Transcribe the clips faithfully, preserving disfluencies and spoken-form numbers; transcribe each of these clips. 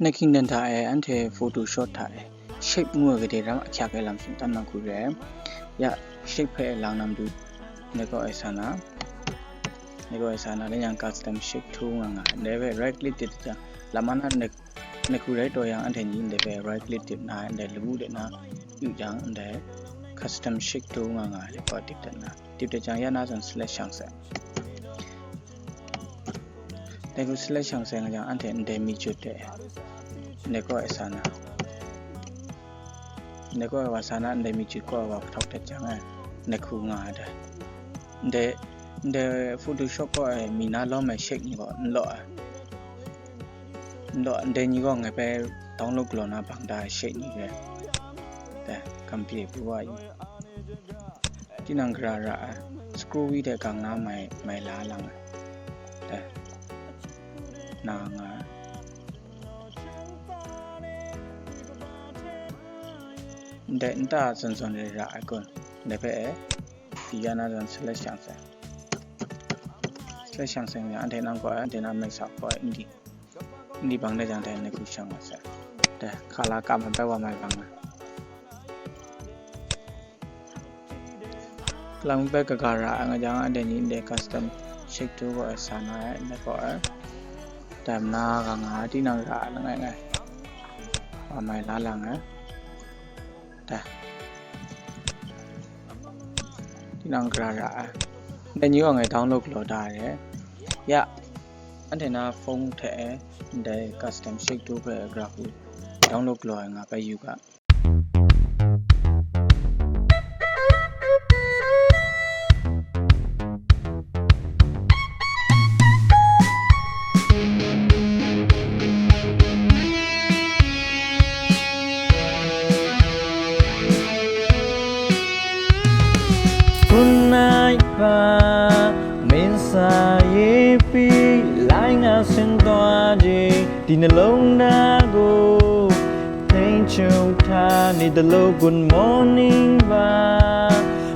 Niki nan hta e anhte Photoshop hta e shape ngu ai gade ram ahkyak ai lam shingtan na hku re. Ya, shape hpe lang nam du, ndai kaw e sa na, ndai kaw e sa na, dan yang custom shape tool nga nga. Ndai hpe right click dip jang, lama na ndai, ndai hku rai taw yang anhte ni ndai hpe right click dip na, ndai lagu de na, yu jang, ndai custom shape tool nga nga, ndai kaw dip dat na. Dip dat jang ya na zawn select shang sai. Dai hku select shang sai nga jang, anhte ndai mi jut de, ndai kaw e sa na, ndai kaw e wa sa na, ndai mi jut kaw e wa hkahtaw dat jang e, ndai hku nga ai dai. Ndai, ndai Photoshop kaw e mi na lawm ai shape ni gaw n law ai. N law, ndai ni gaw ngai bai download galaw na bang da ai shape ni re. Dai, kam pye pru wa yu. Tinang gara ra ai, screw wheel de gang na mai, mai la lang ai. Dai, na nga ai. Ndai nta zawn zawn re ra ai kun, ndai hpe e, pyi ya na zawn select shang sai. Select shang sai nga, anhte nang gaw, anhte na mix up gaw, ndi, ndi bang de jang dai, ndai hku shang wa sai. Dai, hka la kam ai bai wa mai bang ai. Kalang bai kaga ra ai nga jang, anhte ni ndai custom shape tool kaw e sa na ai, ndai kaw e. Dai na gang nga ai, tinang ra ai langai ngai. Wa mai la lang ai. Dai. Tinang gara ra ai. Ndai ni gaw ngai download galaw da ai re. Ya, anhte na phone hte e ndai custom shape tool hpe gara hku download galaw ai nga bai yu ga. คุณนายฟ้า ไม่สายปี รายงานเสียงตัวจริง ที่ในโลกหน้ากู เพลงชูท่า นี่ตลก Good Morning ว่า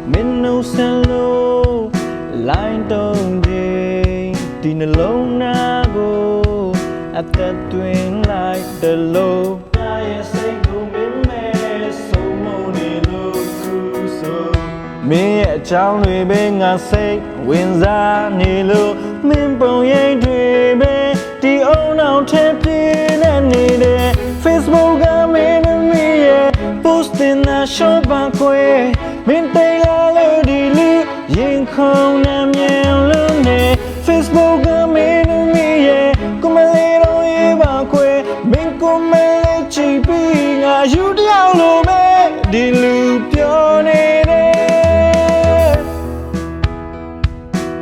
ไม่รู้เสียงลูก ไลน์ตรงจริง ที่ในโลกหน้ากู อัตตะตวงไลน์ตลก မင်းရဲ့အကြောင်းတွေပဲငါစိတ်ဝင်စားနေလို့ မင်းပုံရိပ်တွေပဲတီးအုံနောက်ထဲပြင်းနေတယ် Facebook ကမင်းသမီးရဲ့ post တင်တာရှော့ပါခွဲ မင်းတိတ်လာလို့ဒီလူရင်ခုန်နှံမြင်လို့နေ Facebook ကမင်းသမီးရဲ့ကိုယ်မလေးတော့ရေးပါခွဲ မင်းကိုယ်မလေးကြည့်ပြီးငါယူတယောက်လိုပဲဒီလူပြောနေတယ်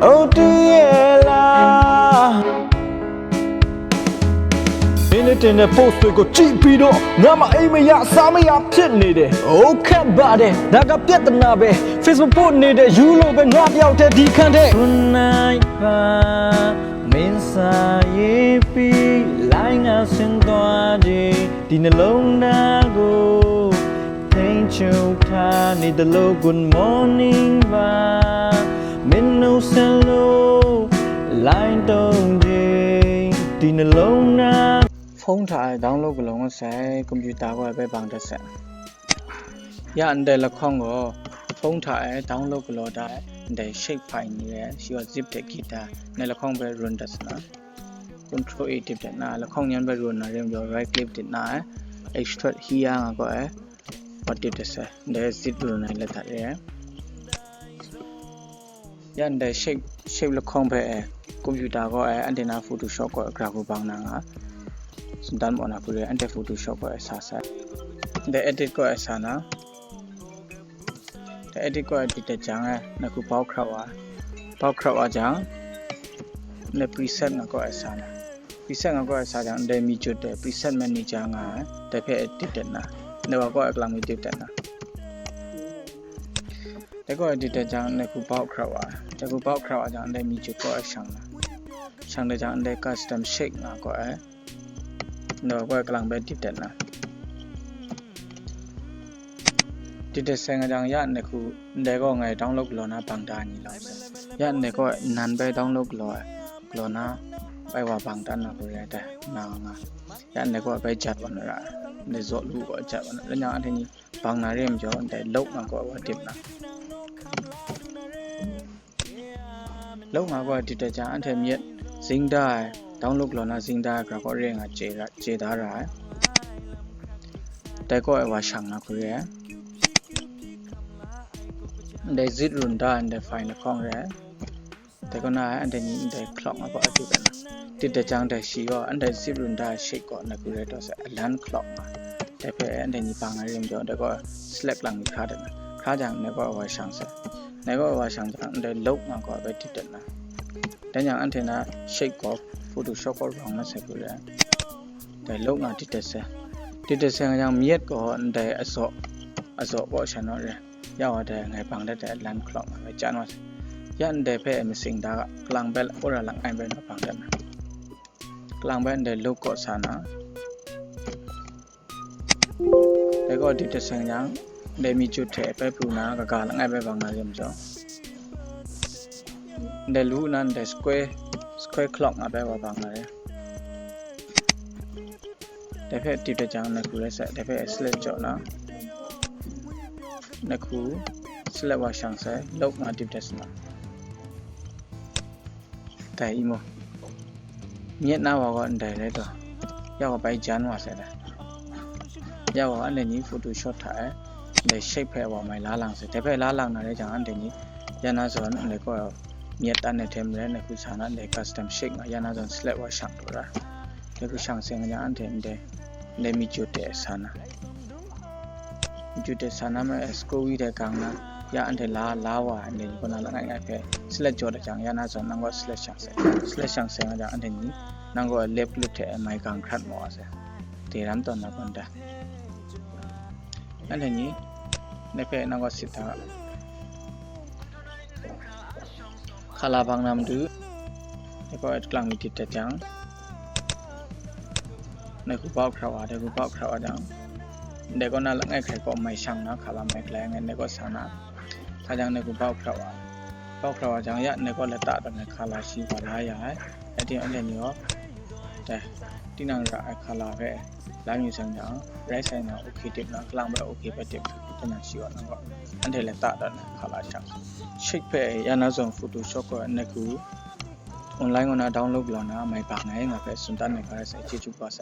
Oh တူရဲ့လား မင်းနဲ့တင်တဲ့ post တွေကိုကြည့်ပြီးတော့ငါမှအိမ်မရစားမရဖြစ်နေတယ်။ အိုးခက်ပါတယ်ဒါကပြဿနာပဲ။ Facebook ပို့နေတဲ့ယူလို့ပဲငါတယောက်တည်းဒီခန်းထဲ။ ခုနကပါမင်းစာရေးပြီးလိုင်းကဆင်းသွားခြင်းဒီနှလုံးသားကိုထိန်းချုပ်ထားနေသလို Good morning ပါမင်းနှုတ်ဆက်လို့လိုင်းတုံးခြင်းဒီနှလုံးသားဖုန်းထား download ကလုံးကိုဆိုင်ကွန်ပျူတာကိုပဲပေါင်တက်ဆက်ရန်တဲ့လက်ခုံးကိုဖုန်းထား download ကလော်တဲ့တဲ့ shape file နေရရှိ zip တဲ့ guitar နဲ့လက်ခုံးပဲ run တက်စနာ control A တစ်တဲ့နာလက်ခုံးညံပဲ run နာရင်ပြော right click တဲ့နာ extract here ငါကောအဲ what တစ်တဲ့ဆက်တဲ့ zip run နဲ့လက်ထပ်ရရန်တဲ့ shape shape လက်ခုံးပဲအဲ ကွန်ပျူတာကောအဲ antenna Photoshop ကောအကြကိုပေါင်းနာငါ စံတမ်းပေါ်နာကူရဲ antenna Photoshop ကောအဲဆာဆာတဲ့ edit ကောအဲဆာနာတဲ့ edit ကောအဲဒီတဲ့ကြောင့်အဲနကူပေါက်ခရောက်ပါပေါက်ခရောက်ပါကြောင့်နဲ့ preset ငါကောအဲဆာနာ preset ငါကောအဲဆာကြောင့်တဲ့ မီချွတ်တဲ့ preset manager ငါတဲ့ဖဲ edit တဲ့နာနဲ့ဘာကောအဲကလမ်မီ edit တဲ့နာ တကောဒီတကြံနကူပေါက်ခရဝါတကူပေါက်ခရဝါကြောင့်လည်းမီချူကောအဲရှောင်လာရှောင်တဲ့ကြောင့်လည်း custom shape ငါကောအဲတော့ကောအဲကလံပဲတိတက်နာတိတက်ဆဲငါကြောင့်ရနကူတဲကောငါ download ကလော်နာပန်တာညီလောရနကောနန်ပဲ download ကလော်ကလော်နာ bai wa bang dan na hku re ai dai, na nga. Ya ndai kaw bai jat wa na ra, ndai zaw lu kaw jat wa na, dan yang anhte ni bang na re majaw, ndai lok nga kaw wa dip na. Lok nga kaw wa dip dat jang, anhte myit zing da ai, download law na zing da ai hkra kaw re nga chye ra, chye da ra ai. Dai kaw e wa shang na hku re ai. Ndai zit run da ai, ndai file lahkawng re ai. Dai kaw na ai, anhte ni ndai clock nga kaw a dip dat na. Dip dat jang dai shi gaw, anhte zit run da ai shake kaw na hku re taw sai, alarm clock nga. Dai hpe anhte ni bang ai re majaw, dai kaw select lang ni hkra dat na. Hkra jang, ndai kaw wa shang sai. Ndai kaw wa shang jang, ndai lok nga kaw bai dip dat na. Dan yang anhte na shake kaw, Photoshop kaw wrong na sai hku re ai. Dai lok nga dip dat sai. Dip dat sai nga yang myit gaw ndai azaw, azaw kaw sha naw re. Ya wa dai ngai bang dat ai alarm clock nga bai chyan wa sai. Ya ndai hpe masing da ga, kalang bai, wora langai bai ma bang dat na. Kalang bai ndai lok kaw sa na. Dai kaw dip dat sai nga yang, ndai mi jut hte bai pru na, kaga langai bai bang na re majaw, ndai lu na ndai square, square clock nga bai wa bang na re. Dai hpe dip dat jang, na hku re sai, dai hpe select jaw na, na hku select wa shang sai, lok nga dip dat sai na. Dai i maw? Myit na wa gaw ndai rai taw, ya gaw bai jan wa sai dai. Ya gaw anhte ni Photoshop hta e ndai shape hpe wa mai la lang sai. Dai hpe la lang na rai jang, anhte ni ya na zawn ndai kaw myit tan ai hte maren, ndai hku sa na, ndai custom shape nga ya na zawn select wa shang taw ra. Dai hku shang sai nga jang, anhte ndai, ndai mi jut de sa na. Mi jut de sa na ma, scroll wi dai gang na, ya anhte la, la wa, anhte ni kaw na langai ngai hpe select jaw dat jang, ya na zawn nang kaw select shang sai. Select shang sai nga jang, anhte ni nang kaw left click hte mai gang hkrat maw wa sai. Dai ram tawn na kaw nta. Anhte ni, dai hpe nang kaw sit da ga. Hkala bang na matu, dai kaw e kalang mi dip dat jang, dai hku bau hkra wa, dai hku bau hkra wa jang, dai kaw na langai hkrai kaw mai shang na, hkala mai galai ngai, dai kaw sa na, sa jang dai hku bau hkra wa, bau hkra wa jang, ya dai kaw lata tawn ai hkala shi wa la ya ai, ya ting anhte ni gaw, dai, tinang ra ai hkala hpe, la yu shang jang, rai sai na, okay dip na, kalang bai okay bai dip na, tinang shi wa nang gaw, anhte lata tawn ai hkala shang. Shape hpe ya na zawn Photoshop gaw dai hku online kaw na download law na mai bang ai nga hpe tsun dan ai hkra sai, chyeju kaba sai.